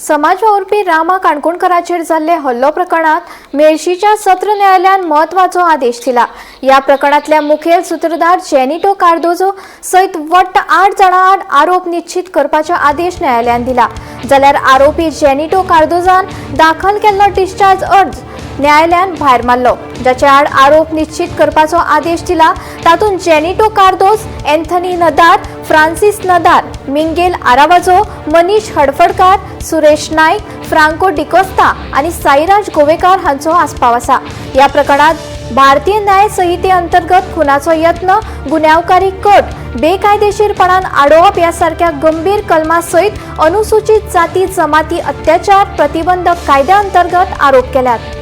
समाज वावुरपी रामा काणकोणकराचेर जाल्ले हल्लो प्रकरणात मेळशीच्या सत्र न्यायालयान म्हत्वाचो आदेश दिला. ह्या प्रकरणातल्या मुखेल सुत्रधार जेनिटो कार्दोजो सयत वट्ट 8 जाणां आड आरोप निश्चित करपाचो आदेश न्यायालयान दिला. जाल्यार आरोपी जेनिटो कार्दोजान दाखल केल्लो डिस्चार्ज अर्ज न्यायालयान भायर मारलो. जाचे आड आरोप निश्चित करपाचो आदेश दिला तातूंत जेनिटो कार्दोज, एन्थनी नदार, फ्रांसिस नदार, मिंगेल आरावाजो, मनीष हडफडकार, सुरेश नाईक, फ्रांको डिकोस्ता आनी साईराज गोवेकार हांचो आस्पाव आसा. ह्या प्रकरणात भारतीय न्याय संहिते अंतर्गत खुनाचो यत्न, गुन्यांवकारी कट, बेकायदेशीरपणान आडोवप ह्या सारक्या गंभीर कलमा सयत अनुसूचित जाती जमाती अत्याचार प्रतिबंधक कायद्या अंतर्गत आरोप केल्यात.